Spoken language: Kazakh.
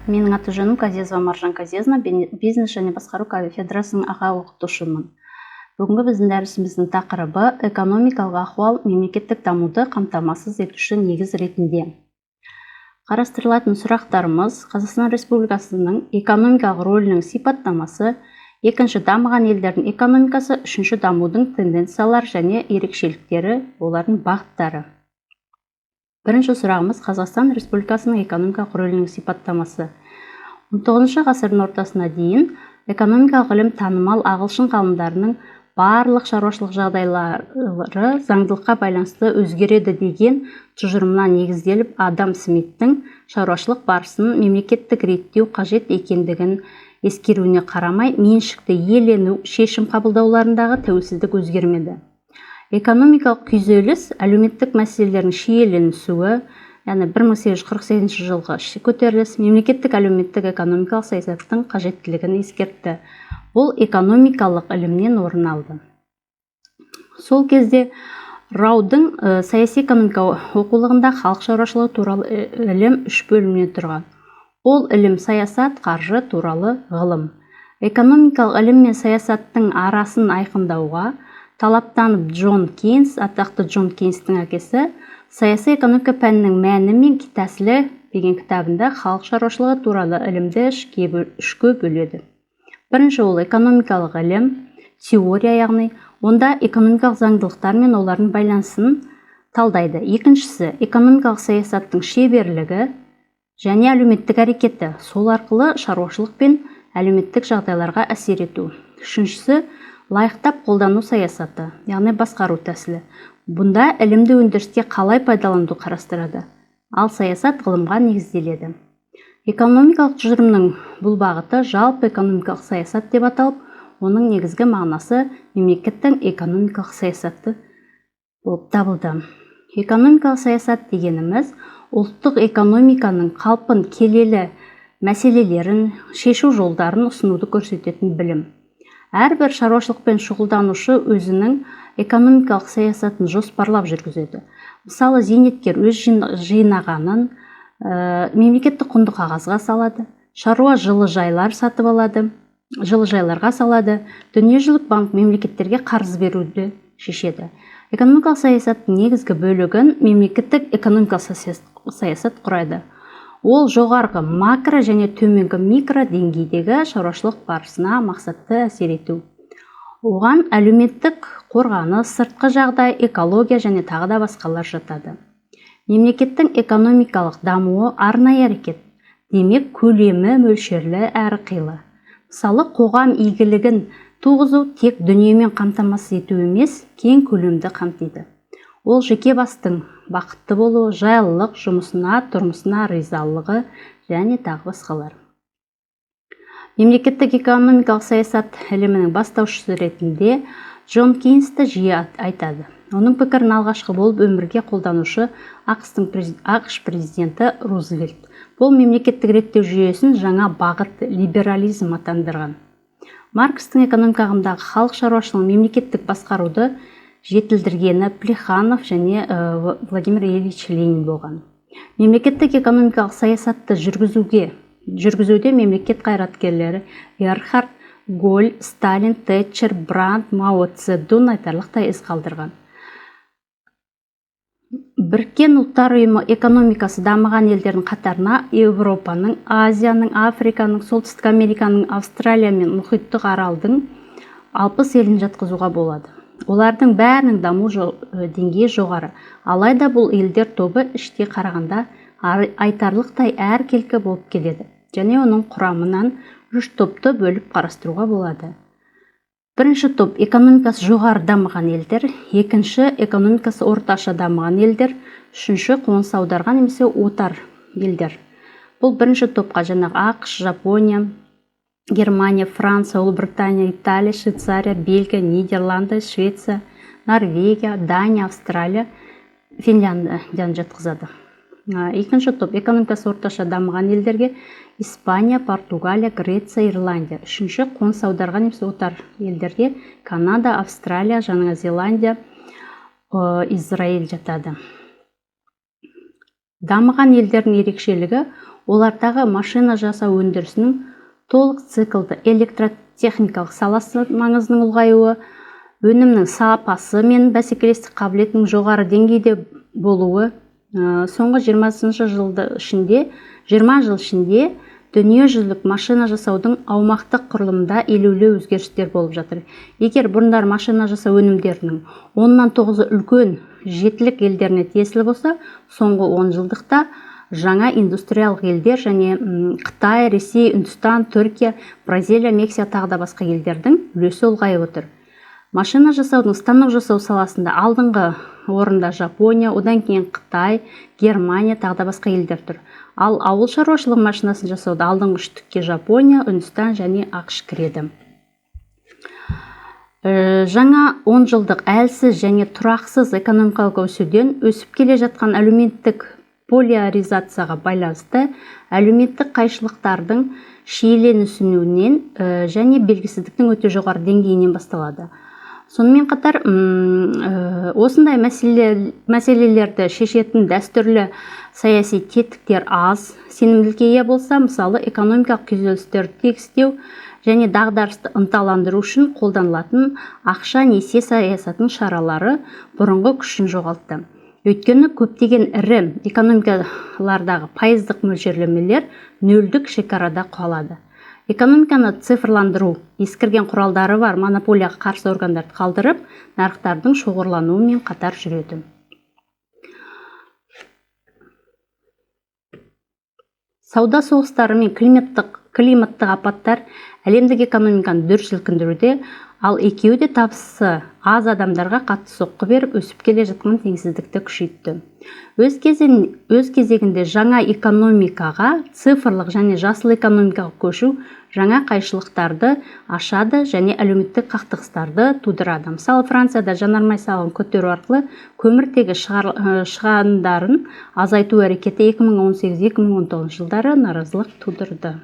Менің аты жөнім Казезова Маржан Казезовна, бизнес және басқару кафедрасының аға оқытушымын. Бүгінгі біздің дәрісіміздің тақырыбы экономикалық ахуал мемлекеттік дамуды қамтамасыз етуші негіз ретінде. Қарастырылатын сұрақтарымыз: Қазақстан Республикасының экономикалық рөлінің сипаттамасы, екінші, дамыған елдердің экономикасы, үшінші, дамудың тенденциялары және ерекшеліктері, олардың бағыттары. Бірінші сұрағымыз: Қазақстан Республикасының экономикалық рөлінің сипаттамасы. 19 ғасырдың ортасына дейін экономикалық ілім танымал ағылшын ғалымдарының барлық шаруашылық жағдайлары заңдылыққа байланысты өзгереді деген тұжырымына негізделіп, Адам Смиттің шаруашылық барысын мемлекеттік реттеу қажет екендігін ескеруіне қарамай, меншікті иелену, шешім қабылдауларындағы тәуелсіздік өзгермеді. Экономикалық күйзеліс, әлеуметтік мәселелердің шиеленісуі, яғни 1848 жылғы көтеріліс мемлекеттік әлеуметтік экономикалық саясаттың қажеттілігін ескертті. Бұл экономикалық ілімнен орын алды. Сол кезде Раудың саяси экономика оқулығында халық шаруашылығы туралы ілім үш бөлімнен тұрған. Ол ілім: саясат, қаржы туралы ғылым. Экономикалық ілім мен саясаттың арасын айқындауға талаптанып, Джон Кейнс, атақты Джон Кейнстің әкесі, «Саяси экономика пәнінің мәні мен тәсілі» деген кітабында халық шаруашылығы туралы ілімді үшке бөледі. Бірінші, ол экономикалық ілім, теория, яғни онда экономикалық заңдылықтар мен олардың байланысын талдайды. Екіншісі, экономикалық саясаттың шеберлігі және әлеуметтік әрекеті, сол арқылы шаруашылық пен әлеуметтік жағдайларға әсер ету. Үшіншісі, лайықтап қолдану саясаты, яғни басқару тәсілі. Бұнда ілімді өндірісте қалай пайдалануды қарастырады, ал саясат ғылымға негізделеді. Экономикалық тұжырымның бұл бағыты жалпы экономикалық саясат деп аталып, оның негізгі мағынасы мемлекеттің экономикалық саясаты болып табылды. Экономикалық саясат дегеніміз ұлттық экономиканың қалпын келелі мәселелерін шешу жолдарын ұсынуды көрсететін білім. Әрбір шаруашылықпен шұғылданушы өзінің экономикалық саясатын жоспарлап жүргізеді. Мысалы, зейнеткер өз жинағанын мемлекеттік құнды қағазға салады, шаруа жылыжайлар сатып алады, жылыжайларға салады, Дүниежүзілік банк мемлекеттерге қарыз беруді шешеді. Экономикалық саясаттың негізгі бөлігін мемлекеттік экономикалық саясат құрайды. Ол жоғарғы макро және төменгі микро деңгейдегі шаруашылық барысына мақсатты әсер ету. Оған әлеуметтік қорғаныс, сыртқы жағдай, экология және тағы да басқалар жатады. Мемлекеттің экономикалық дамуы арнайы әрекет, демек, көлемі мөлшерлі әрі қилы. Мысалы, қоғам игілігін туғызу тек дүниемен қамтамасыз ету емес, кең көлемді қамтиды. Ол жеке бастың бақытты болуы, жайлылық, жұмысына, тұрмысына ризалығы және тағы басқалар. Мемлекеттік экономикалық саясат ілімінің бастаушысы ретінде Джон Кейнсті жиі айтады. Оның пікірін алғашқы болып өмірге қолданушы АҚШ президенті Рузвельт. Бұл мемлекеттік реттеу жүйесін жаңа бағыт либерализм атандырған. Маркстің экономика ағымдағы халық шаруашылығын мемлекеттік басқаруды жетілдіргені Плеханов және Владимир Ильич Ленин болған. Мемлекеттік экономикалық саясатты жүргізуде мемлекет қайраткерлері Эрхард, Голь, Сталин, Тэтчер, Брандт, Мао Цзэдун айтарлықтай із қалдырған. Біріккен Ұлттар Ұйымы экономикасы дамыған елдердің қатарына Еуропаның, Азияның, Африканың, Солтүстік Американың, Австралия мен мұхиттық аралдың 60 елін жатқызуға болады. Олардың бәрінің даму деңгейі жоғары. Алайда бұл елдер тобы іште қарағанда айтарлықтай әркелкі болып келеді және оның құрамынан үш топты бөліп қарастыруға болады. Бірінші топ – экономикасы жоғары дамыған елдер, екінші – экономикасы орташа дамыған елдер, үшінші – қоныс аударған немесе отар елдер. Бұл бірінші топқа жаңағы АҚШ, Жапония, Германия, Франция, Ұлыбритания, Италия, Швейцария, Бельгия, Нидерланды, Швеция, Норвегия, Дания, Австралия, Финляндияны жатқызады. Екінші топ – экономикасы орташа дамыған елдерге Испания, Португалия, Греция, Ирландия. Үшінші – қоныс аударған немесе отар елдерге Канада, Австралия, Жаңа Зеландия, Израиль жатады. Дамыған елдердің ерекшелігі Олардағы машина жасау өндірісінің толық циклды электротехникалық саласы маңызының ұлғаюы, өнімнің сапасы мен бәсекелестік қабілетінің жоғары деңгейде болуы, соңғы 20 жыл ішінде дүниежүзілік машина жасаудың аумақтық құрылымында елеулі өзгерістер болып жатыр. Егер бұрындар машина жасау өнімдерінің 9-ы үлкен жетілік елдеріне тиесілі болса, соңғы 10 жылдықта жаңа индустриялық елдер және Қытай, Ресей, Үндістан, Түркия, Бразилия, Мексика тағы да басқа елдердің үлесі ұлғайып отыр. Машина жасаудың станок жасау саласында алдыңғы орында Жапония, одан кейін Қытай, Германия, тағы да басқа елдер тұр. Ал ауыл шаруашылығы машинасын жасауда алдыңғы үштікке Жапония, Үндістан және ақш кіреді. Жаңа 10 жылдық әлсіз және тұрақсыз экономикалық өсуден өсіп келе жатқан әлеуметтік поляризацияға байланысты әлеуметтік қайшылықтардың шиеленісуінен және белгісіздіктің өте жоғары деңгейінен басталады. Сонымен қатар, осындай мәселелерді шешетін дәстүрлі саяси тетіктер аз сенімділікке ие болса, мысалы, экономикалық күйзелістерді тегістеу және дағдарысты ынталандыру үшін қолданылатын ақша несие саясатының шаралары бұрынғы күшін жоғалтты. Өйткені көптеген ірі экономикалардағы пайыздық мөлшерлемелер нөлдік шекарада қалады. Экономиканы цифрландыру ескірген құралдары бар монополияға қарсы органдарды қалдырып, нарықтардың шоғырлануымен қатар жүреді. Сауда соғыстары мен климаттық апаттар әлемдік экономиканы дүр сілкіндіруде, ал екеуі де табысы аз адамдарға қатты соққы беріп, өсіп келе жатқан теңсіздікті күшейтті. Өз кезегінде жаңа экономикаға, цифрлық және жасыл экономикаға көшу жаңа қайшылықтарды ашады және әлеуметтік қақтығыстарды тудырады. Мысалы, Францияда жанармай салығын көтеру арқылы көміртегі шығындарын азайту әрекеті 2018-2019 жылдары наразылық тудырды.